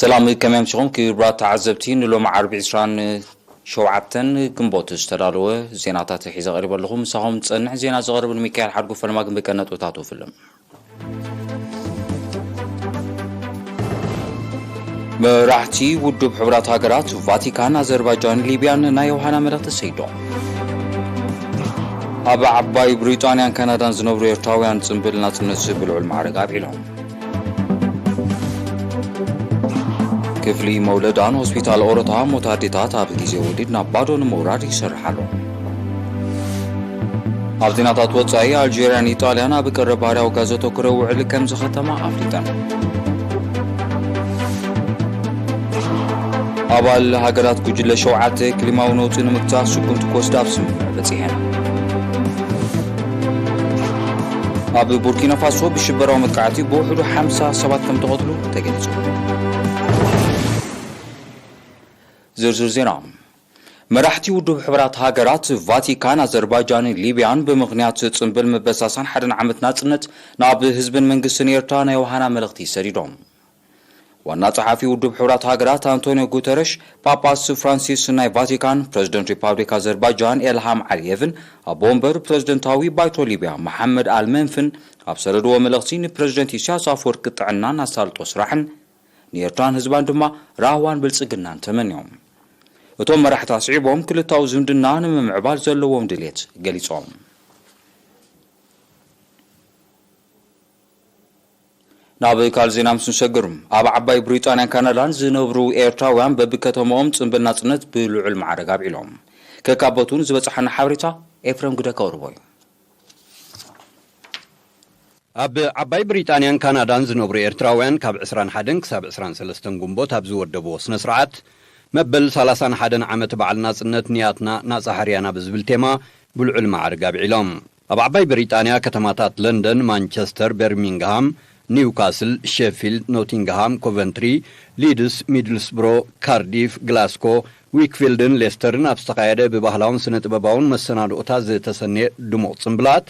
ሰላም፣ ከመይ ኣምሲኹም ክቡራት ተዓዘብቲ? ንሎሚ ዓርቢ ዕስራን ሸውዓተን ግንቦት ዝተዳለወ ዜናታት ሒዘ ቀሪበ ኣለኹ። ምሳኹም ዝጸንሕ ዜና ዘቕርብ ሚካኤል ሓድጉ። ፈለማ ግን ብቀን ነጥብታቱ ፍልም። መራሕቲ ውድብ ሕቡራት ሃገራት፣ ቫቲካን፣ ኣዘርባጃን ሊብያን ናይ ዮሃና መልእኽቲ ሰይዶም። ኣብ ዓባይ ብሪጣንያን ካናዳን ዝነብሩ ኤርትራውያን ጽምብል ናጽነት ብልዑል ማዕረግ ኣብዒሎም። ክፍሊ መውለዳን ሆስፒታል ኦሮታ ሞት ኣዴታት ኣብ ግዜ ወሊድ ናብ ባዶ ንምውራድ ይሰርሕ ኣሎ። ኣብ ዜናታት ወጻኢ፣ ኣልጀርያን ኢጣልያን ኣብ ቀረብ ባህርያዊ ጋዝ ዘተኮረ ውዕል ከም ዝኸተማ ኣፍሊጠን። ኣባል ሃገራት ጉጅለ ሸውዓተ ክሊማዊ ነውጺ ንምግታእ ስጉምቲ ክወስዳ ኣብ ስምምዕ በጺሐን። ኣብ ቡርኪና ፋሶ ብሽበራዊ መጥቃዕቲ ብውሕዱ ሓምሳ ሰባት ከም ተቐትሉ ተገሊጹ። ዝርዝር ዜና። መራሕቲ ውድብ ሕቡራት ሃገራት፣ ቫቲካን፣ ኣዘርባጃንን ሊብያን ብምኽንያት ጽምብል ምበሳሳን ሓደን ዓመት ናጽነት ናብ ህዝብን መንግስትን ኤርትራ ናይ ዮሃና መልእኽቲ ሰዲዶም። ዋና ጸሓፊ ውድብ ሕቡራት ሃገራት ኣንቶኒዮ ጉተረሽ፣ ጳጳስ ፍራንሲስ ናይ ቫቲካን፣ ፕረዚደንት ሪፓብሊክ ኣዘርባጃን ኤልሃም ዓሊየቭን ኣቦ ወንበር ፕረዚደንታዊ ባይቶ ሊብያ መሓመድ ኣልመንፍን ኣብ ሰደድዎ መልእኽቲ፣ ንፕረዚደንት ኢሳያስ ኣፈወርቂ ጥዕናን ኣሳልጦ ስራሕን፣ ንኤርትራን ህዝባን ድማ ራህዋን ብልጽግናን ተመንዮም። እቶም መራሕቲ ኣስዒቦም፣ ክልታዊ ዝምድና ንምምዕባል ዘለዎም ድሌት ገሊጾም። ናብ ካልእ ዜና ምስ ንሰግር፣ ኣብ ዓባይ ብሪጣንያን ካናዳን ዝነብሩ ኤርትራውያን በብከተማኦም ጽምብል ናጽነት ብልዑል ማዕረግ ኣብዒሎም። ከካበቱ ንዝበጽሓና ሓበሬታ ኤፍረም ግደ ከቕርቦ እዩ። ኣብ ዓባይ ብሪጣንያን ካናዳን ዝነብሩ ኤርትራውያን፣ ካብ ዕስራን ሓደን ክሳብ ዕስራን ሰለስተን ግንቦት ኣብ ዝወደብዎ ስነ ስርዓት፣ መበል ሰላሳን ሓደን ዓመት በዓል ናጽነት፣ ንያትና ናጻ ሕርያና ብዝብል ቴማ ብልዑል ማዕርግ ኣብዒሎም። ኣብ ዓባይ ብሪጣንያ ከተማታት ለንደን፣ ማንቸስተር፣ በርሚንግሃም፣ ኒውካስል፣ ሼፊልድ፣ ኖቲንግሃም፣ ኮቨንትሪ፣ ሊድስ፣ ሚድልስብሮ፣ ካርዲፍ፣ ግላስኮ፣ ዊክፊልድን ሌስተርን ኣብ ዝተኻየደ ብባህላውን ስነ ጥበባውን መሰናድኦታት ዝተሰነየ ድሙቕ ጽምብላት፣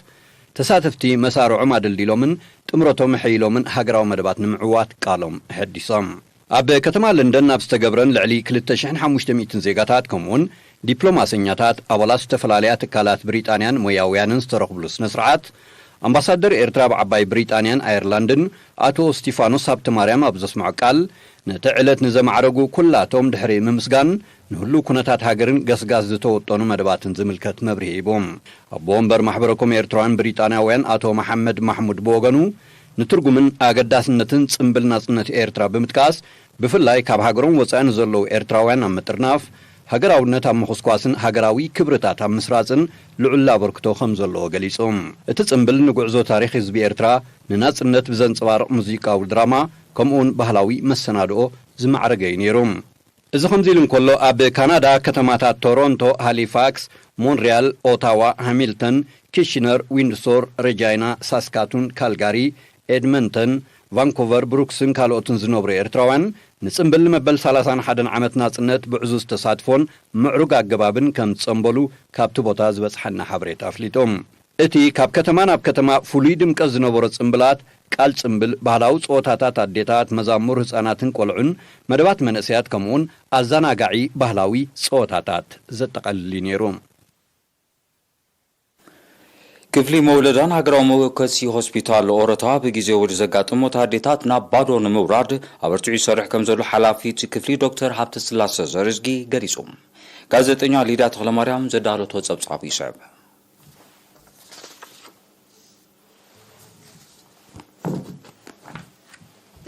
ተሳተፍቲ መሳርዖም ኣደልዲሎምን ጥምረቶም ኣሐይሎምን ሃገራዊ መደባት ንምዕዋት ቃሎም ኣሐዲሶም። ኣብ ከተማ ለንደን ኣብ ዝተገብረን ልዕሊ ክልተ ሽሕን ሓሙሽተ ሚእትን ዜጋታት፣ ከምኡውን ዲፕሎማሰኛታት፣ ኣባላት ዝተፈላለያ ትካላት ብሪጣንያን ሞያውያንን ዝተረኽብሉ ስነ ስርዓት፣ ኣምባሳደር ኤርትራ ኣብ ዓባይ ብሪጣንያን ኣየርላንድን ኣቶ ስቲፋኖስ ሃብተማርያም ኣብ ዘስምዖ ቃል፣ ነቲ ዕለት ንዘማዕረጉ ኩላቶም ድሕሪ ምምስጋን፣ ንህሉው ኩነታት ሃገርን ገስጋስ ዝተወጠኑ መደባትን ዝምልከት መብርሂ ሂቡ። ኣቦ ወንበር ማሕበረ ኮም ኤርትራውያን ብሪጣንያውያን ኣቶ መሓመድ ማሕሙድ ብወገኑ፣ ንትርጉምን ኣገዳስነትን ጽምብል ናጽነት ኤርትራ ብምጥቃስ፣ ብፍላይ ካብ ሃገሮም ወጻኢ ንዘለዉ ኤርትራውያን ኣብ ምጥርናፍ፣ ሃገራውነት ኣብ ምኹስኳስን ሃገራዊ ክብርታት ኣብ ምስራጽን ልዑል ኣበርክቶ ከም ዘለዎ ገሊጹ። እቲ ጽምብል ንጉዕዞ ታሪኽ ህዝቢ ኤርትራ ንናጽነት ብዘንጸባርቕ ሙዚቃዊ ድራማ፣ ከምኡውን ባህላዊ መሰናድኦ ዝማዕረገ እዩ ነይሩ። እዚ ከምዚ ኢሉ እንከሎ፣ ኣብ ካናዳ ከተማታት ቶሮንቶ፣ ሃሊፋክስ፣ ሞንሪያል፣ ኦታዋ፣ ሃሚልተን፣ ኪሽነር፣ ዊንድሶር፣ ሬጃይና፣ ሳስካቱን፣ ካልጋሪ፣ ኤድመንተን፣ ቫንኮቨር፣ ብሩክስን ካልኦትን ዝነብሩ ኤርትራውያን፣ ንጽምብል መበል ሰላሳን ሓደን ዓመት ናጽነት ብዕዙዝ ተሳትፎን ምዕሩግ ኣገባብን ከም ዝጸምበሉ ካብቲ ቦታ ዝበጽሓና ሓበሬታ ኣፍሊጡ። እቲ ካብ ከተማ ናብ ከተማ ፍሉይ ድምቀት ዝነበሮ ጽምብላት፣ ቃል ጽምብል፣ ባህላዊ ጸወታታት ኣዴታት፣ መዛሙር ህጻናትን ቆልዑን፣ መደባት መንእሰያት፣ ከምኡውን ኣዘናጋዒ ባህላዊ ጸወታታት ዘጠቓልል እዩ ነይሩ። ክፍሊ መውለዳን ሃገራዊ መወከሲ ሆስፒታል ኦሮታ ብግዜ ወሊድ ዘጋጥም ሞት ኣዴታት ናብ ባዶ ንምውራድ ኣበርቲዑ ይሰርሕ ከም ዘሎ ሓላፊ እቲ ክፍሊ ዶክተር ሃብተስላሰ ዘርዝጊ ገሊጹ። ጋዜጠኛ ሊድያ ተኽለማርያም ዘዳለቶ ጸብጻብ ይስዕብ።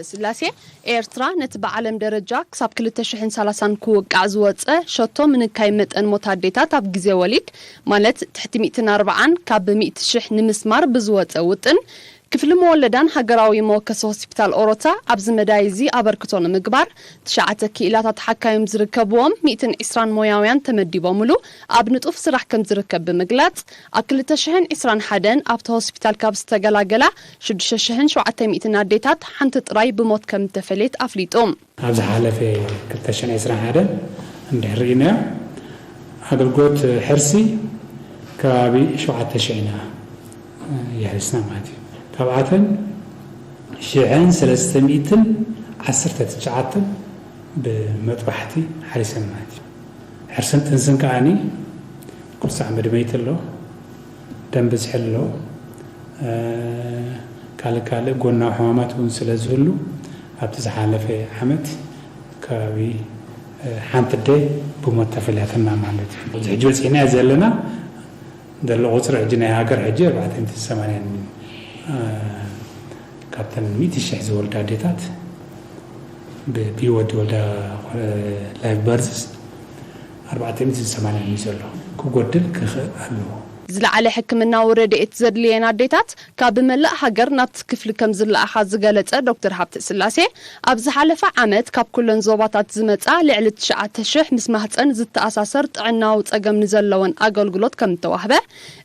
ስላሴ፣ ኤርትራ ነቲ ብዓለም ደረጃ ክሳብ ክልተ ሽሕን ሰላሳን ክውቃዕ ዝወጸ ሸቶ ምንካይ መጠን ሞት ኣዴታት ኣብ ግዜ ወሊድ፣ ማለት ትሕቲ ሚእትን ኣርባዓን ካብ ሚእቲ ሽሕ ንምስማር ብዝወጸ ውጥን፣ ክፍሊ መወለዳን ሃገራዊ መወከሲ ሆስፒታል ኦሮታ ኣብዚ መዳይ እዚ ኣበርክቶ ንምግባር ትሽዓተ ክኢላታት ሓካይም ዝርከብዎም ሚእትን ዕስራን ሞያውያን ተመዲቦምሉ ኣብ ንጡፍ ስራሕ ከም ዝርከብ ብምግላጽ፣ ኣብ ክልተ ሽሕን ዕስራን ሓደን ኣብቲ ሆስፒታል ካብ ዝተገላገላ ሽዱሽተ ሽሕን ሸውዓተ ሚእትን ኣዴታት ሓንቲ ጥራይ ብሞት ከም እተፈልየት ኣፍሊጡ። ኣብ ዝሓለፈ ክልተ ሽሕን ዕስራን ሓደን እንድሕር ርኢናዮ፣ ኣገልግሎት ሕርሲ ከባቢ ሸውዓተ ሽሕ ኢና የሕሪስና ማለት እዩ። ካብኣተን ሽሕን ሰለስተ ሚእትን ዓሰርተ ትሽዓተን ብመጥባሕቲ ሓሪሰን ማለት እዩ። ሕርስን ጥንስን ከዓኒ ኩልሳዕ መድመይቲ ኣሎ፣ ደም ብዝሒ ኣሎ፣ ካልእ ካልእ ጎናዊ ሕማማት እውን ስለ ዝህሉ ኣብቲ ዝሓለፈ ዓመት ከባቢ ሓንቲ ኣደ ብሞት ተፈልያትና ማለት እዩ። እዚ ሕጂ በፂሕናዮ ዘለና ዘሎ ቁፅሪ ሕጂ ናይ ሃገር ሕጂ ኣርባዕተ ሚእትን ሰማንያን ካብተን ሚእቲ ሽሕ ዝወልዳ ኣዴታት ብወዲ ወልዳ ላይፍ በርዝስ ኣርባዕተ ሚእትን ሰማንያን እዩ ዘሎ። ክጎድል ክኽእል ኣለዎ። ዝለዓለ ሕክምናዊ ረድኤት ዘድልየን ኣዴታት ካብ መላእ ሃገር ናብቲ ክፍሊ ከም ዝለኣኻ ዝገለጸ ዶክተር ሃብተ ስላሴ፣ ኣብ ዝሓለፈ ዓመት ካብ ኩለን ዞባታት ዝመጻ ልዕሊ ትሽዓተ ሽሕ ምስ ማህጸን ዝተኣሳሰር ጥዕናዊ ጸገም ንዘለወን ኣገልግሎት ከም እተዋህበ፣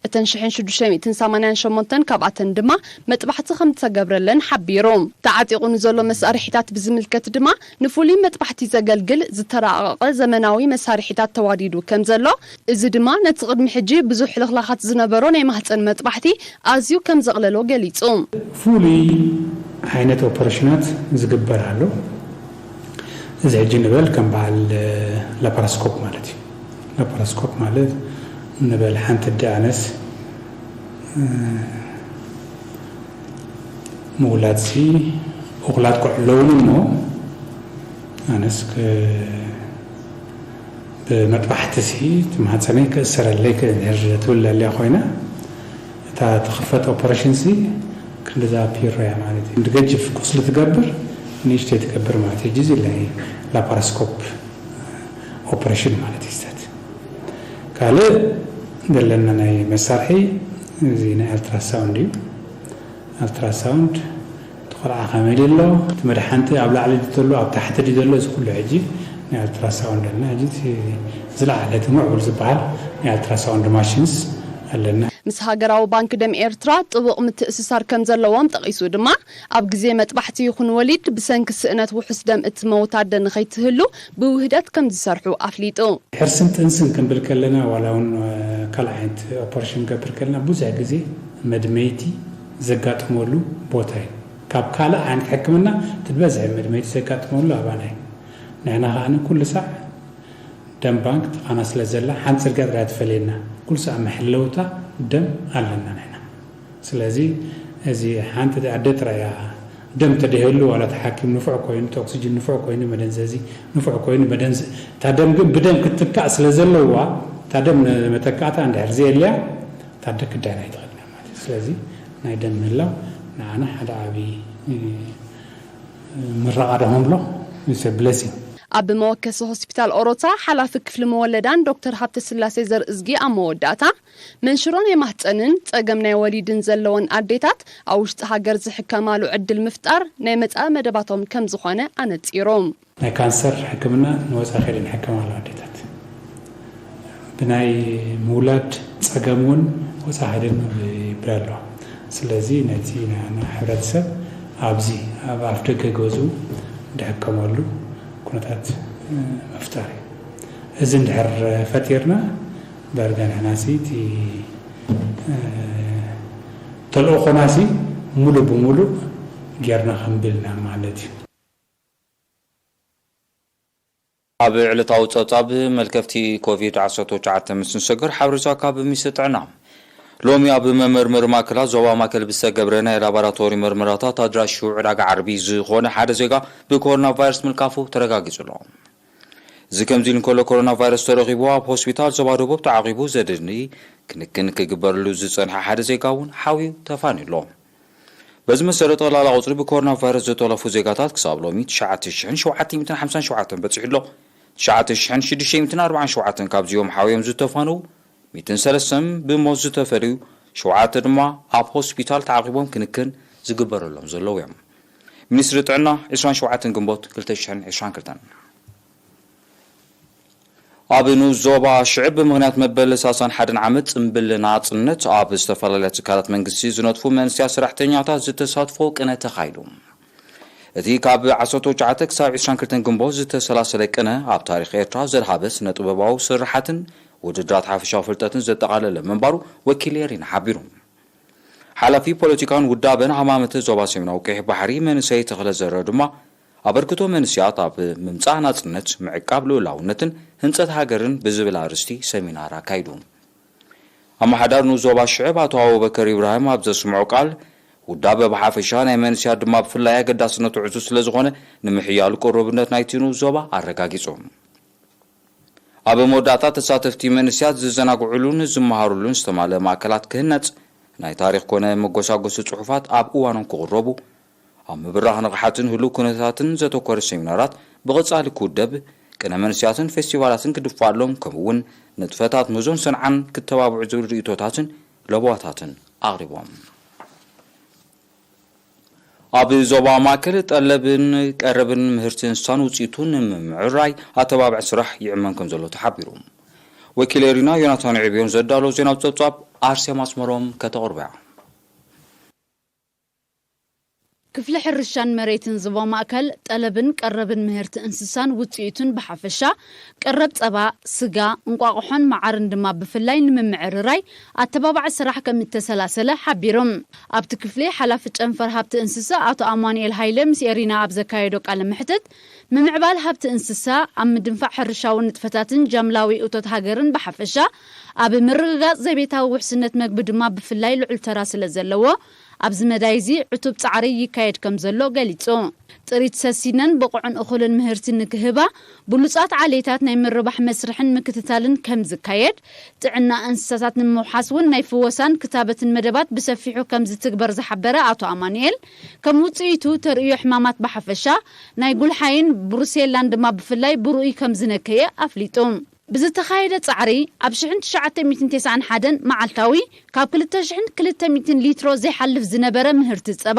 እተን ሽሕን ሽዱሽተ ሚእትን ሰማንያን ሸሞንተን ካብኣተን ድማ መጥባሕቲ ከም ዝተገብረለን ሓቢሩ። ተዓጢቑ ንዘሎ መሳርሒታት ብዝምልከት ድማ ንፍሉይ መጥባሕቲ ዘገልግል ዝተራቐቐ ዘመናዊ መሳርሒታት ተዋዲዱ ከም ዘሎ፣ እዚ ድማ ነቲ ቅድሚ ሕጂ ብዙሕ ሕልኽላኻት ዝነበሮ ናይ ማህጸን መጥባሕቲ ኣዝዩ ከም ዘቕለሎ ገሊጹ። ፍሉይ ዓይነት ኦፐሬሽናት ዝግበር ኣሎ። እዚ ሕጂ ንበል ከም በዓል ላፓራስኮፕ ማለት እዩ። ላፓራስኮፕ ማለት ንበል ሓንቲ ኣደ ኣነስ ምውላድሲ እኹላት ቆልዑ ኣለውኒ እሞ ኣነስ ክ- ብመጥባሕቲ ሲ እቲ ማህፀነይ ክእሰረለይ ክእንሄር ትብል ኣለያ ኮይና እታ ትኽፈት ኦፐሬሽን ሲ ክንድዛ ፒሮ እያ ማለት እዩ። ንገጅፍ ቁስሊ ትገብር ንእሽተይ ትገብር ማለት እዩ። እዚ ናይ ላፓራስኮፕ ኦፕሬሽን ማለት እዩ። ስታት ካልእ ዘለና ናይ መሳርሒ እዚ ናይ ኣልትራሳውንድ እዩ። ኣልትራሳውንድ እቲ ቆልዓ ከመይ ድዩ ኣሎ፣ እቲ መድሓንቲ ኣብ ላዕሊ ድዩ ዘሎ ኣብ ታሕቲ ድዩ ዘሎ፣ እዚ ኩሉ ሕጂ ናይ ኣልትራሳውንድ ኣለና። ሕጂ እቲ ዝለዓለ እቲ ምዕቡል ዝበሃል ናይ ኣልትራሳውንድ ማሽንስ ኣለና። ምስ ሃገራዊ ባንክ ደም ኤርትራ ጥቡቕ ምትእስሳር ከም ዘለዎም ጠቒሱ ድማ፣ ኣብ ግዜ መጥባሕቲ ይኹን ወሊድ ብሰንኪ ስእነት ውሑስ ደም እትመውት ኣደ ንኸይትህሉ ብውህደት ከም ዝሰርሑ ኣፍሊጡ። ሕርስን ጥንስን ክንብል ከለና ዋላ እውን ካልእ ዓይነት ኦፐሬሽን ንገብር ከለና ብዙሕ ግዜ መድመይቲ ዘጋጥመሉ ቦታ እዩ። ካብ ካልእ ዓይነት ሕክምና እቲ ዝበዝሐ መድመይቲ ዘጋጥመሉ ኣባና እዩ። ንሕና ከኣ ኩሉ ሳዕ ደም ባንክ ትኻና ስለ ዘላ ሓንቲ ጽርግያ ጥራይ ትፈልየና። ኩሉ ሳዕ መሐለውታ ደም ኣለና ንሕና። ስለዚ እዚ ሓንቲ ኣደ ጥራይ እያ ደም ተደይህሉ ዋላ እቲ ሓኪም ንፉዕ ኮይኑ እቲ ኦክስጅን ንፉዕ ኮይኑ መደንዘዚ ንፉዕ ኮይኑ መደንዘ እታ ደም ግን ብደም ክትትካእ ስለ ዘለዋ እታ ደም መተካእታ እንድሕር ዘየልያ እታ ኣደ ክዳን ኣይትኽእልን እያ ማለት እዩ። ስለዚ ናይ ደም ምህላው ንዓና ሓደ ዓብዪ ምረቓ ዶ ንብሎ it's a blessing። ኣብ መወከሲ ሆስፒታል ኦሮታ ሓላፊ ክፍሊ መወለዳን ዶክተር ሃብተስላሴ ዘርእዝጊ ኣብ መወዳእታ፣ መንሽሮ ናይ ማህጸንን ጸገም ናይ ወሊድን ዘለወን ኣዴታት ኣብ ውሽጢ ሃገር ዝሕከማሉ ዕድል ምፍጣር ናይ መጻኢ መደባቶም ከም ዝኾነ ኣነጺሩ። ናይ ካንሰር ሕክምና ንወጻኢ ከይደን ይሕከማ ኣለዋ ኣዴታት። ብናይ ምውላድ ጸገም እውን ወጻኢ ከይደን ይብላ ኣለዋ። ስለዚ ነቲ ንሕና ሕብረተሰብ ኣብዚ ኣብ ኣፍደገ ገዝኡ ዝሕከመሉ ኩነታት ምፍጣር እዩ። እዚ እንድሕር ፈጢርና ዳርጋ ንሕናሲ እቲ ተልእኾናሲ ሙሉእ ብሙሉእ ጌርና ከንብል ኢና ማለት እዩ። ኣብ ዕለታዊ ጸብጻብ መልከፍቲ ኮቪድ ዓሰርተ ትሽዓተ ምስ ንሰግር ሓበሬታ ካብ ሚኒስትሪ ጥዕና። ሎሚ ኣብ መመርመሪ ማእከላት ዞባ ማእከል ብዝተገብረ ናይ ላቦራቶሪ መርመራታት ኣድራሹ ዕዳጋ ዓርቢ ዝኾነ ሓደ ዜጋ ብኮሮና ቫይረስ ምልካፉ ተረጋጊጹ ኣሎ። እዚ ከምዚ ኢሉ እንከሎ ኮሮና ቫይረስ ተረኺቡ ኣብ ሆስፒታል ዞባ ደቡብ ተዓቂቡ ዘድሊ ክንክን ክግበረሉ ዝጸንሐ ሓደ ዜጋ እውን ሓውዩ ተፋንዩ ኣሎ። በዚ መሰረት ጠቕላላ ቁፅሪ ብኮሮና ቫይረስ ዝተወለፉ ዜጋታት ክሳብ ሎሚ ትሽዓተ ሽሕን ሸውዓተ ሚእትን ሓምሳን ሸውዓተን በፂሑ ኣሎ። ትሽዓተ ሽሕን ሽዱሽተ ሚእትን ኣርባዓን ሸውዓተን ካብዚኦም ሓውዮም ዝተፋነዉ ሚእትን ሰለስተን ብሞት ዝተፈለዩ ሸውዓተ ድማ ኣብ ሆስፒታል ተዓቂቦም ክንክን ዝግበረሎም ዘለዉ እዮም። ሚኒስትሪ ጥዕና ዕስራን ሸውዓተን ግንቦት ክልተ ሽሕን ዕስራን ክልተን። ኣብ ንኡስ ዞባ ሽዕብ ብምኽንያት መበል ሰላሳን ሓደን ዓመት ጽምብል ናጽነት ኣብ ዝተፈላለያ ትካላት መንግስቲ ዝነጥፉ መንእሰያት ሰራሕተኛታት ዝተሳትፎ ቅነ ተኻይዱ። እቲ ካብ ዓሰርተ ትሽዓተ ክሳብ ዕስራን ክልተን ግንቦት ዝተሰላሰለ ቅነ ኣብ ታሪኽ ኤርትራ ዘድሃበ ስነ ጥበባዊ ስርሓትን ውድድራት ሓፈሻዊ ፍልጠትን ዘጠቓለለ ምንባሩ ወኪል ኤሪና ሓቢሩ። ሓላፊ ፖለቲካን ውዳበን ሃማመተ ዞባ ሰሜናዊ ቀይሕ ባሕሪ መንእሰይ ተኽለ ዘረ ድማ ኣበርክቶ መንስያት ኣብ ምምጻእ ናጽነት፣ ምዕቃብ ልኡላውነትን ህንጸት ሃገርን ብዝብል ኣርእስቲ ሰሚናር ኣካይዱ። ኣመሓዳር ንኡስ ዞባ ሽዕብ ኣቶ ኣቡበከር ኢብራሂም ኣብ ዘስምዖ ቃል፣ ውዳበ ብሓፈሻ ናይ መንስያት ድማ ብፍላይ ኣገዳስነቱ ዕዙዝ ስለ ዝኾነ፣ ንምሕያል ቅሩብነት ናይቲ ንኡስ ዞባ ኣረጋጊጹ። ኣብ መወዳእታ፣ ተሳተፍቲ መንስያት ዝዘናግዑሉን ዝመሃሩሉን ዝተማልአ ማእከላት ክህነጽ፣ ናይ ታሪኽ ኮነ መጎሳጎሲ ጽሑፋት ኣብ እዋኖም ክቕረቡ፣ ኣብ ምብራኽ ንቕሓትን ህሉው ኩነታትን ዘተኮረ ሰሚናራት ብቐጻሊ ክውደብ፣ ቅነ መንስያትን ፌስቲቫላትን ክድፋኣሎም፣ ከምኡ'ውን ንጥፈታት ምህዞን ሰንዓን ክተባብዑ ዝብል ርእይቶታትን ለበዋታትን ኣቕሪቦም። ኣብ ዞባ ማእከል ጠለብን ቀረብን ምህርቲ እንስሳን ውጽኢቱን ንምምዕራይ ኣተባባዒ ስራሕ ይዕመም ከም ዘሎ ተሓቢሩ። ወኪል ኤሪና ዮናታን ዕብዮን ዘዳሎ ዜናዊ ጸብጻብ ኣርሴማ ኣስመሮም ከተቕርቦ እያ። ክፍሊ ሕርሻን መሬትን ዞባ ማእከል ጠለብን ቀረብን ምህርቲ እንስሳን ውጽኢቱን ብሓፈሻ፣ ቀረብ ጸባ፣ ስጋ፣ እንቋቑሖን መዓርን ድማ ብፍላይ ንምምዕርራይ ኣተባባዒ ስራሕ ከም እተሰላሰለ ሓቢሮም። ኣብቲ ክፍሊ ሓላፊ ጨንፈር ሃብቲ እንስሳ ኣቶ ኣማኑኤል ሃይለ ምስ ኤሪና ኣብ ዘካየዶ ቃለ መሕትት፣ ምምዕባል ሃብቲ እንስሳ ኣብ ምድንፋዕ ሕርሻዊ ንጥፈታትን ጃምላዊ እቶት ሃገርን ብሓፈሻ፣ ኣብ ምርግጋጽ ዘቤታዊ ውሕስነት መግቢ ድማ ብፍላይ ልዑል ተራ ስለ ዘለዎ፣ ኣብዚ መዳይ እዚ ዕቱብ ጻዕሪ ይካየድ ከም ዘሎ ገሊጹ። ጥሪት ሰሲነን ብቑዕን እኹልን ምህርቲ ንክህባ፣ ብሉጻት ዓሌታት ናይ ምርባሕ መስርሕን ምክትታልን ከም ዝካየድ፣ ጥዕና እንስሳታት ንምውሓስ እውን ናይ ፍወሳን ክታበትን መደባት ብሰፊሑ ከም ዝትግበር ዝሓበረ ኣቶ ኣማኑኤል፣ ከም ውጽኢቱ ተርእዮ ሕማማት ብሓፈሻ፣ ናይ ጉልሓይን ብሩሴላን ድማ ብፍላይ ብርኡይ ከም ዝነከየ ኣፍሊጡ። ብዝተኻየደ ጻዕሪ፣ ኣብ ሽሕን ትሽዓተ ሚእትን ተስዓን ሓደን መዓልታዊ ካብ ክልተ ሽሕን ክልተ ሚእትን ሊትሮ ዘይሓልፍ ዝነበረ ምህርቲ ጸባ፣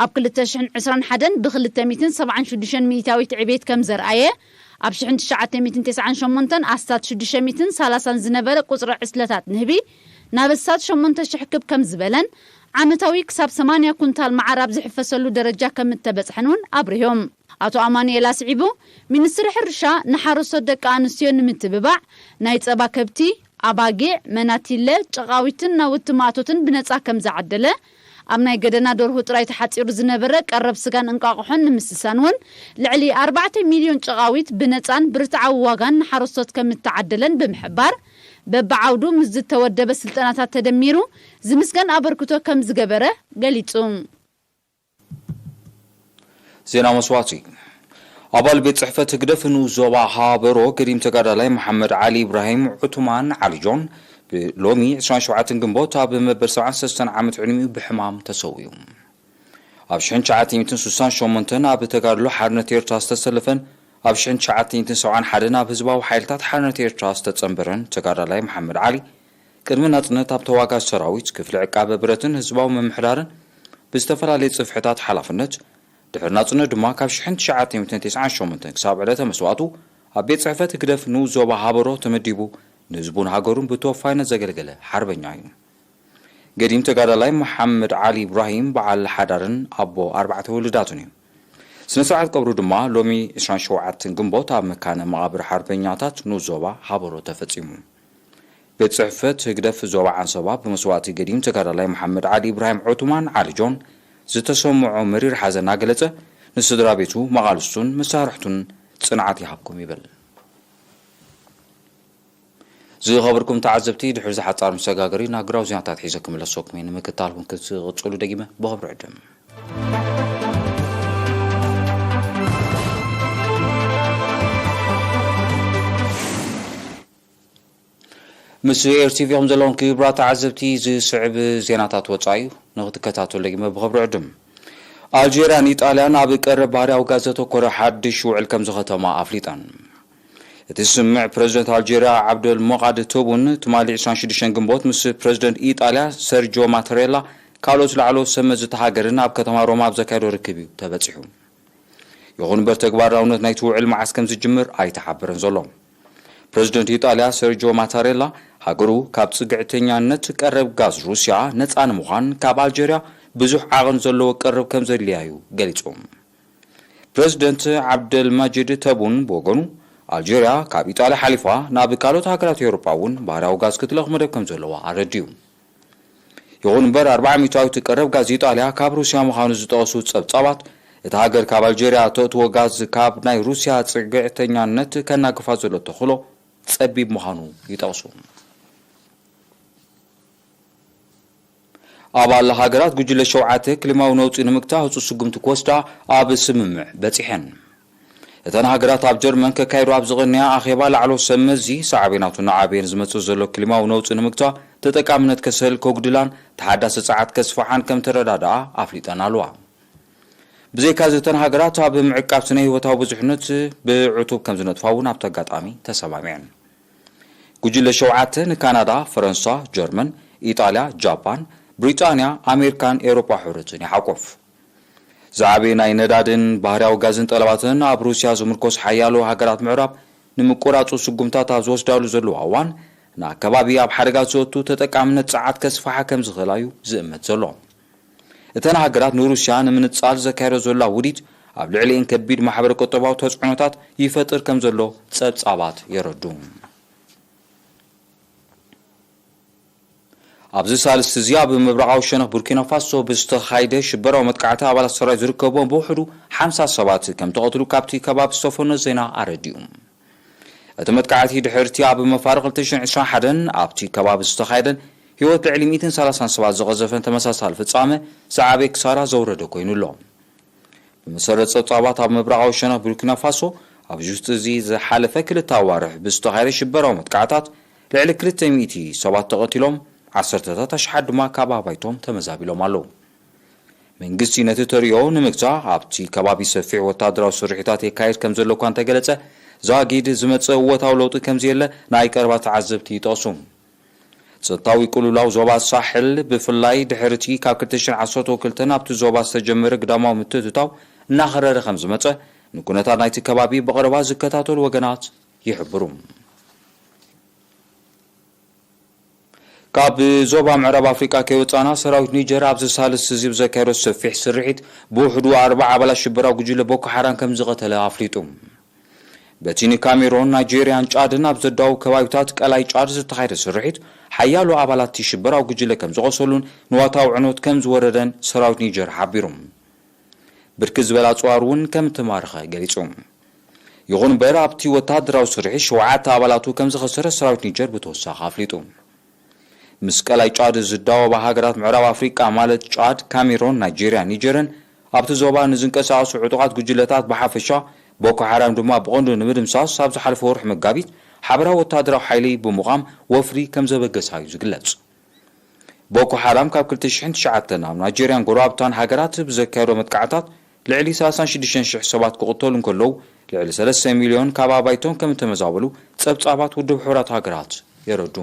ኣብ ክልተ ሽሕን ዕስራን ሓደን ብክልተ ሚእትን ሰብዓን ሽዱሽተን ሚእታዊት ዕቤት ከም ዘርኣየ፣ ኣብ ሽሕን ትሽዓተ ሚእትን ተስዓን ሸሞንተን ኣስታት ሽዱሽተ ሚእትን ሰላሳን ዝነበረ ቁጽሪ ዕስለታት ንህቢ፣ ናብ ኣስታት ሸሞንተ ሽሕ ክብ ከም ዝበለን፣ ዓመታዊ ክሳብ ሰማንያ ኩንታል መዓር ኣብ ዝሕፈሰሉ ደረጃ ከም እተበጽሐን እውን ኣብሪሆም። ኣቶ ኣማኑኤል ኣስዒቡ፣ ሚኒስትሪ ሕርሻ ንሓረስቶት ደቂ ኣንስትዮ ንምትብባዕ ናይ ጸባ ከብቲ፣ ኣባጊዕ፣ መናቲለ፣ ጨቓዊትን ናውቲ ማእቶትን ብነጻ ከም ዝዓደለ፣ ኣብ ናይ ገደና ደርሁ ጥራይ ተሓጺሩ ዝነበረ ቀረብ ስጋን እንቋቑሖን ንምስሳን እውን ልዕሊ ኣርባዕተ ሚልዮን ጨቓዊት ብነጻን ብርትዓዊ ዋጋን ንሓረስቶት ከም እተዓደለን ብምሕባር፣ በብዓውዱ ምስ ዝተወደበ ስልጠናታት ተደሚሩ ዝምስገን ኣበርክቶ ከም ዝገበረ ገሊጹ። ዜና መስዋእቲ። ኣባል ቤት ጽሕፈት ህግደፍ ንኡስ ዞባ ሃበሮ ገዲም ተጋዳላይ መሓመድ ዓሊ ኢብራሂም ዑቱማን ዓሊ ጆን፣ ብ-፣ ሎሚ ዕስራን ሸውዓተን ግንቦት ኣብ መበል ሰብዓን ሰለስተን ዓመት ዕድሚኡ ብሕማም ተሰዊኡ። ኣብ ሽሕን ትሽዓተ ሚእትን ስሳን ሸሞንተን ኣብ ተጋድሎ ሓርነት ኤርትራ ዝተሰለፈን ኣብ ሽሕን ትሽዓተ ሚእትን ሰብዓን ሓደን ኣብ ህዝባዊ ሓይልታት ሓርነት ኤርትራ ዝተጸንበረን ተጋዳላይ መሓመድ ዓሊ፣ ቅድሚ ናጽነት ኣብ ተዋጋዚ ሰራዊት ክፍሊ ዕቃበ ብረትን ህዝባዊ ምምሕዳርን ብዝተፈላለየ ጽፍሕታት ሓላፍነት፣ ድሕሪ ናጽነት ድማ ካብ ሽሕን ትሽዓተ ሚእትን ተስዓን ሸሞንተን ክሳብ ዕለተ መስዋእቱ ኣብ ቤት ጽሕፈት ህግደፍ ንኡስ ዞባ ሃበሮ ተመዲቡ ንህዝቡን ሃገሩን ብተወፋይነት ዘገልገለ ሓርበኛ እዩ። ገዲም ተጋዳላይ መሓመድ ዓሊ ኢብራሂም በዓል ሓዳርን ኣቦ ኣርባዕተ ውሉዳትን እዩ። ስነ ስርዓት ቀብሩ ድማ ሎሚ ዕስራን ሸውዓተን ግንቦት ኣብ መካነ መቓብር ሓርበኛታት ንኡስ ዞባ ሃበሮ ተፈጺሙ። ቤት ጽሕፈት ህግደፍ ዞባ ዓንሰባ ብመስዋእቲ ገዲም ተጋዳላይ መሓመድ ዓሊ ኢብራሂም ዑቱማን ዓሊ ጆን ዝተሰምዖ መሪር ሓዘን እናገለጸ፣ ንስድራ ቤቱ፣ መቓልስቱን መሳርሕቱን ጽንዓት ይሃብኩም ይብል። ዝኸበርኩም ተዓዘብቲ፣ ድሕሪ ዝሓጻር መሰጋገሪ ናግራዊ ዜናታት ሒዘ ክምለሰኩም እየ። ንምክትታልኩም ክትቕጽሉ ደጊመ ብኽብሪ ዕድም። ምስ ኤር ቲቪ ኢኹም ዘለኹም ክቡራት ተዓዘብቲ፣ ዝስዕብ ዜናታት ወጻኢ እዩ። ንኽትከታተሉ ደጊመ ብኽብሪ ዕድም። ኣልጄርያን ኢጣልያን ኣብ ቀረብ ባህርያዊ ጋዝ ዘተኮረ ሓድሽ ውዕል ከም ዝኸተማ ኣፍሊጠን። እቲ ስምምዕ ፕረዚደንት ኣልጄርያ ዓብደል ሞቓድ ተቡን ትማሊ ዕስራን ሽዱሽተን ግንቦት ምስ ፕረዚደንት ኢጣልያ ሰርጆ ማተሬላ ካልኦት ላዕለዎት ሰብ መዚ እታ ሃገርን ኣብ ከተማ ሮማ ኣብ ዘካየዶ ርክብ እዩ ተበጺሑ። ይኹን እምበር ተግባራውነት ናይቲ ውዕል መዓስ ከም ዝጅምር ኣይተሓበረን ዘሎ። ፕረዚደንት ኢጣልያ ሰርጆ ማታሬላ ሃገሩ ካብ ጽግዕተኛነት ቀረብ ጋዝ ሩስያ ነጻ ንምዃን ካብ ኣልጀርያ ብዙሕ ዓቐን ዘለዎ ቀረብ ከም ዘድልያ እዩ ገሊጹ። ፕረዚደንት ዓብደልማጂድ ተቡን ብወገኑ ኣልጀርያ ካብ ኢጣልያ ሓሊፋ ናብ ካልኦት ሃገራት ኤውሮጳ እውን ባህርያዊ ጋዝ ክትልእኽ መደብ ከም ዘለዋ ኣረድዩ። ይኹን እምበር ኣርብዓ ሚእታዊት ቀረብ ጋዝ ኢጣልያ ካብ ሩስያ ምዃኑ ዝጠቐሱ ጸብጻባት እታ ሃገር ካብ ኣልጀርያ ተእትዎ ጋዝ ካብ ናይ ሩስያ ጽግዕተኛነት ከናግፋ ዘሎ ተኽእሎ ጸቢብ ምዃኑ ይጠቕሱ። ኣባል ሃገራት ጉጅለ ሸውዓተ ክሊማዊ ነውጺ ንምግታእ ህጹጽ ስጉምቲ ክወስዳ ኣብ ስምምዕ በጺሐን። እተን ሃገራት ኣብ ጀርመን ከካይዶ ኣብ ዝቐነያ ኣኼባ ላዕለዎት ሰብ መዚ ሳዕቤናቱ እናዓበየን ዝመጽእ ዘሎ ክሊማዊ ነውጺ ንምግታእ ተጠቃምነት ከሰል ከጉድላን ተሓዳሲ ጸዓት ከስፍሓን ከም ተረዳድኣ ኣፍሊጠን ኣለዋ። ብዘይካዚ እተን ሃገራት ኣብ ምዕቃብ ስነ ህይወታዊ ብዙሕነት ብዕቱብ ከም ዝነጥፋ እውን ኣብቲ ኣጋጣሚ ተሰማሚዐን። ጉጅለ ሸውዓተ ንካናዳ፣ ፈረንሳ፣ ጀርመን፣ ኢጣልያ፣ ጃፓን፣ ብሪጣንያ፣ ኣሜሪካን ኤውሮጳ ሕብረትን ይሓቁፍ። ዝዓበየ ናይ ነዳድን ባህርያዊ ጋዝን ጠለባትን ኣብ ሩስያ ዝምርኮስ ሓያሎ ሃገራት ምዕራብ ንምቁራጹ ስጉምታት ኣብ ዝወስዳሉ ዘለዋ እዋን ንኣከባቢ ኣብ ሓደጋ ዘእቱ ተጠቃምነት ጸዓት ከስፍሓ ከም ዝኽእላ እዩ ዝእመት ዘሎ። እተን ሃገራት ንሩስያ ንምንጻል ዘካየዶ ዘላ ውዲት ኣብ ልዕሊኤን ከቢድ ማሕበረ ቁጠባዊ ተጽዕኖታት ይፈጥር ከም ዘሎ ጸብጻባት የረዱ። ኣብዚ ሳልስቲ እዚ ኣብ ምብራቓዊ ሸነኽ ቡርኪና ፋሶ ብዝተኻይደ ሽበራዊ መጥቃዕቲ ኣባላት ሰራዊት ዝርከብዎም ብውሕዱ ሓምሳ ሰባት ከም ተቐትሉ ካብቲ ከባቢ ዝተፈኖ ዜና ኣረዲኡ። እቲ መጥቃዕቲ ድሕርቲ ኣብ መፋርቕ ክልተ ሽሕን ዕስራን ሓደን ኣብቲ ከባቢ ዝተኻየደን ህይወት ልዕሊ ሚእትን ሰላሳን ሰባት ዝቐዘፈን ተመሳሳሊ ፍጻመ ዝዓበየ ክሳራ ዘውረደ ኮይኑ ኣሎ። ብመሰረት ጸብጻባት ኣብ ምብራቓዊ ሸነኽ ቡርኪና ፋሶ ኣብ ውሽጢ እዚ ዝሓለፈ ክልተ ኣዋርሕ ብዝተኻየደ ሽበራዊ መጥቃዕታት ልዕሊ ክልተ ሚእቲ ሰባት ተቐቲሎም፣ ዓሰርተታት ኣሽሓት ድማ ካብ ኣባይቶም ተመዛቢሎም ኣለዉ። መንግስቲ ነቲ ተርእዮ ንምግታእ ኣብቲ ከባቢ ሰፊሕ ወታደራዊ ስርሒታት የካየድ ከም ዘሎ እኳ እንተገለጸ፣ ዛጊድ ዝመጽእ እወታዊ ለውጢ ከም ዘየለ ናይ ቀረባ ተዓዘብቲ ይጠቕሱ። ጸጥታዊ ቅልውላው ዞባ ሳሕል ብፍላይ ድሕርቲ ካብ ክልተ ሽሕን ዓሰርተ ክልተን ኣብቲ ዞባ ዝተጀመረ ግዳማዊ ምትእትታው እናኸረረ ከም ዝመጸ ንኩነታት ናይቲ ከባቢ ብቐረባ ዝከታተሉ ወገናት ይሕብሩ። ካብ ዞባ ምዕራብ ኣፍሪቃ ከይወጻና ሰራዊት ኒጀር ኣብዚ ሳልስቲ እዚ ብዘካየዶ ሰፊሕ ስርሒት ብውሕዱ ኣርባዓ ኣባላት ሽበራዊ ጉጅለ ቦኮ ሓራም ከም ዝቐተለ ኣፍሊጡ። በቲ ንካሜሮን፣ ናይጄርያን ጫድን ኣብ ዘዳዉ ከባቢታት ቀላይ ጫድ ዝተኻየደ ስርሒት ሓያሎ ኣባላት እቲ ሽበራዊ ጉጅለ ከም ዝቖሰሉን ንዋታዊ ዕንወት ከም ዝወረደን ሰራዊት ኒጀር ሓቢሩ። ብርክት ዝበለ ኣጽዋር እውን ከም እተማረኸ ገሊጹ። ይኹን እምበር ኣብቲ ወታደራዊ ስርሒት ሸውዓተ ኣባላቱ ከም ዝኸሰረ ሰራዊት ኒጀር ብተወሳኺ ኣፍሊጡ። ምስ ቀላይ ጫድ ዝዳወባ ሃገራት ምዕራብ ኣፍሪቃ ማለት ጫድ፣ ካሜሮን፣ ናይጄርያን ኒጀርን ኣብቲ ዞባ ንዝንቀሳቐሱ ዕጡቓት ጉጅለታት ብሓፈሻ፣ ቦኮ ሓራም ድማ ብቐንዱ ንምድምሳስ ኣብ ዝሓለፈ ወርሒ መጋቢት ሓበራዊ ወታደራዊ ሓይሊ ብምቋም ወፍሪ ከም ዘበገሳ እዩ ዝግለጽ። ቦኮ ሓራም ካብ ክልተ ሽሕን ትሽዓተን ኣብ ናይጄርያን ጎረባብታን ሃገራት ብዘካየዶ መጥቃዕታት ልዕሊ ሰላሳን ሽዱሽተን ሽሕ ሰባት ክቕተሉ እንከለዉ ልዕሊ ሰለስተ ሚልዮን ካብ ኣባይቶም ከም እተመዛበሉ ጸብጻባት ውድብ ሕቡራት ሃገራት የረዱ።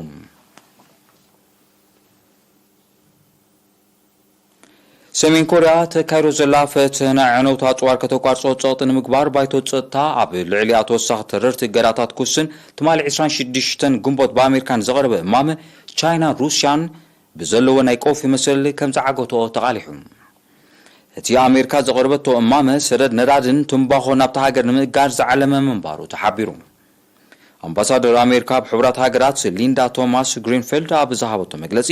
ሰሜን ኮርያ ተካይዶ ዘላ ፈተነ ዕነውታ ኣጽዋር ከተቋርጾ ጸቕጢ ንምግባር ባይቶ ጸጥታ ኣብ ልዕሊኣ ተወሳኺ ተረርቲ እገዳታት ክውስን ትማሊ ዕስራን ሽዱሽተን ግንቦት ብኣሜሪካን ዘቕረበ እማመ ቻይናን ሩስያን ብዘለዎ ናይ ቀውፊ መሰል ከም ዝዓገቶ ተቓሊሑ። እቲ ኣሜሪካ ዘቕረበቶ እማመ ሰደድ ነዳድን ትምባኾ ናብታ ሃገር ንምእጋድ ዝዓለመ ምንባሩ ተሓቢሩ። ኣምባሳደር ኣሜሪካ ኣብ ሕቡራት ሃገራት ሊንዳ ቶማስ ግሪንፌልድ ኣብ ዝሃበቶ መግለጺ፣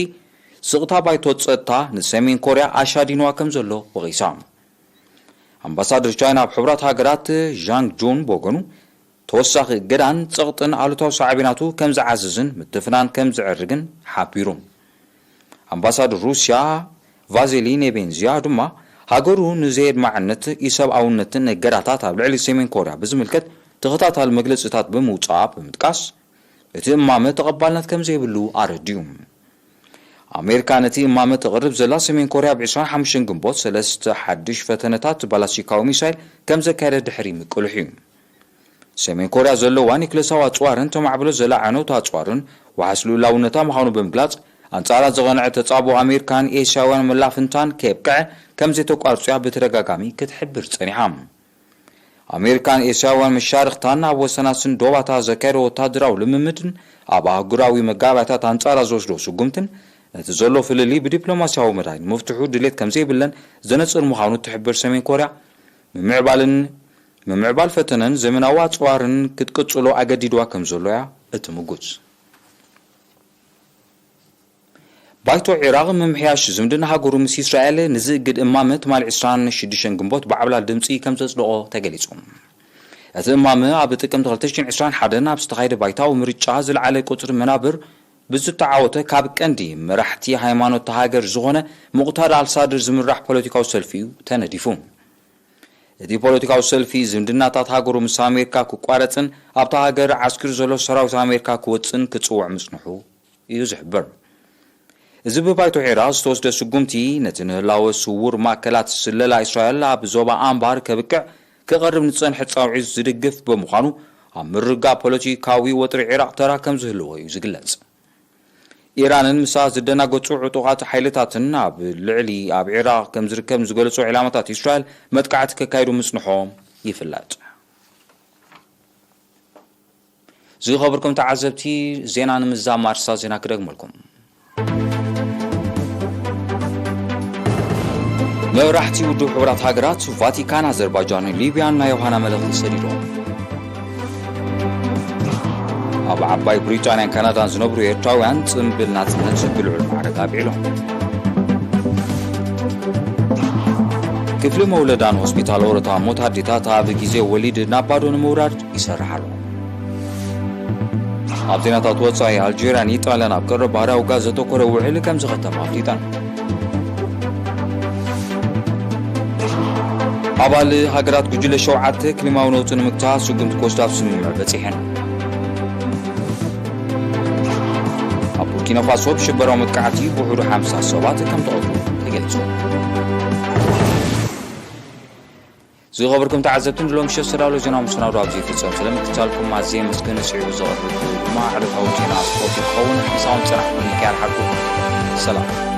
ስቕታ ባይቶ ጸጥታ ንሰሜን ኮርያ ኣሻዲንዋ ከም ዘሎ ወቒሳ። ኣምባሳደር ቻይና ኣብ ሕቡራት ሃገራት ዣንግ ጁን ብወገኑ፣ ተወሳኺ እገዳን ጸቕጥን ኣሉታዊ ሳዕቤናቱ ከም ዝዓዝዝን ምትፍናን ከም ዝዕርግን ሓቢሩ። ኣምባሳደር ሩስያ ቫዚሊ ኔቤንዚያ ድማ፣ ሃገሩ ንዘየድማዕነትን ኢሰብኣውነትን እገዳታት ኣብ ልዕሊ ሰሜን ኮርያ ብዝምልከት ተኸታታሊ መግለጺታት ብምውጻኣ ብምጥቃስ፣ እቲ እማመ ተቐባልነት ከም ዘይብሉ ኣረዲኡ። ኣሜሪካ ነቲ እማመ ተቕርብ ዘላ ሰሜን ኮርያ ብ ዕስራን ሓሙሽተን ግንቦት ሰለስተ ሓድሽ ፈተነታት ባላስቲካዊ ሚሳይል ከም ዘካየደ ድሕሪ ምቅልሑ እዩ። ሰሜን ኮርያ ዘለዋ ኒክለሳዊ ኣጽዋርን ተማዕብሎ ዘላ ዕነውቲ ኣጽዋርን ዋሕስ ልኡላውነታ ምዃኑ ብምግላጽ፣ ኣንጻራ ዝቐንዐ ተጻብኦ ኣሜሪካን ኤስያውያን መላፍንታን ከየብቅዐ ከም ዘይተቋርጾ እያ ብተደጋጋሚ ክትሕብር ጸኒሓ። ኣሜሪካን ኤስያውያን መሻርኽታን ኣብ ወሰናስን ዶባታ ዘካየዶ ወታደራዊ ልምምድን ኣብ ኣህጉራዊ መጋባእያታት ኣንጻራ ዝወስዶ ስጉምትን ነቲ ዘሎ ፍልልይ ብዲፕሎማስያዊ መዳይ ንምፍትሑ ድሌት ከም ዘይብለን ዘነጽር ምዃኑ እትሕብር ሰሜን ኮርያ፣ ምምዕባልን ምምዕባል ፈተነን ዘመናዊ ኣጽዋርን ክትቅጽሎ ኣገዲድዋ ከም ዘሎ እያ እትምጉት። ባይቶ ዒራቕ ምምሕያሽ ዝምድና ሃገሩ ምስ እስራኤል ንዝእግድ እማመ ትማሊ ዕስራን ሽዱሽተን ግንቦት ብዓብላል ድምፂ ከም ዘጽደቖ ተገሊጹ። እቲ እማመ ኣብ ጥቅምቲ ክልተ ሽሕን ዕስራን ሓደን ኣብ ዝተኻየደ ባይታዊ ምርጫ ዝለዓለ ቁጽሪ መናብር ብዝተዓወተ ካብ ቀንዲ መራሕቲ ሃይማኖት እታ ሃገር ዝኾነ ሙቕታዳ ኣልሳድር ዝምራሕ ፖለቲካዊ ሰልፊ እዩ ተነዲፉ። እቲ ፖለቲካዊ ሰልፊ ዝምድናታት ሃገሩ ምስ ኣሜሪካ ክቋረጽን ኣብታ ሃገር ዓስኪሩ ዘሎ ሰራዊት ኣሜሪካ ክወጽእን ክጽውዕ ምጽንሑ እዩ ዝሕበር። እዚ ብባይቶ ዒራቕ ዝተወስደ ስጉምቲ ነቲ ንህላወ ስውር ማእከላት ስለላ እስራኤል ኣብ ዞባ ኣንባር ከብቅዕ ክቐርብ ንዝጸንሐ ጻውዒት ዝድግፍ ብምዃኑ ኣብ ምርጋእ ፖለቲካዊ ወጥሪ ዒራቕ ተራ ከም ዝህልዎ እዩ ዝግለጽ። ኢራንን ምሳ ዝደናገጹ ዕጡቓት ሓይልታትን ኣብ ልዕሊ ኣብ ዒራቕ ከም ዝርከብ ንዝገለጹ ዕላማታት እስራኤል መጥቃዕቲ ከካይዱ ምጽንሖም ይፍለጥ። ዝኸበርኩም ተዓዘብቲ፣ ዜና ንምዛም ኣርእስታት ዜና ክደግመልኩም። መራሕቲ ውድብ ሕቡራት ሃገራት፣ ቫቲካን፣ ኣዘርባይጃንን ሊብያን ናይ ዮሃና መልእኽቲ ሰዲዶም። ኣብ ዓባይ ብሪጣንያን ካናዳን ዝነብሩ ኤርትራውያን ጽምብል ናጽነት ብልዑል ማዕረግ ኣብዒሎም። ክፍሊ መውለዳን ሆስፒታል ኦሮታ ሞት ኣዴታት ኣብ ግዜ ወሊድ ናብ ባዶ ንምውራድ ይሰርሕ ኣሎ። ኣብ ዜናታት ወጻኢ፣ ኣልጀርያን ኢጣልያን ኣብ ቀረብ ባህርያዊ ጋዝ ዘተኮረ ውዕል ከም ዝኸተማ ኣፍሊጠን። ኣባል ሃገራት ጉጅለ ሸውዓተ ክሊማዊ ነውጺ ንምግታእ ስጉምቲ ክወስዳ ኣብ ስምምዕ በጺሐን። ኣብ ቡርኪና ፋሶ ብሽበራዊ መጥቃዕቲ ብውሕዱ ሓምሳ ሰባት ከም ተቐትሉ ተገሊጹ። ዝኸበርኩም ተዓዘብቲ፣ ንሎሚ ምሸት ዝተዳለወ ዜናዊ መሰናዶ ኣብዚ ይፍጸም። ስለ ምክትታልኩም ኣዝየ የመስግን። ስዒቡ ዘቕርብ ድማ ዕለታዊ ዜና ስፖርት ክኸውን። ምሳኹም ዝጸናሕኩ ሚካኤል ሓቁ። ሰላም።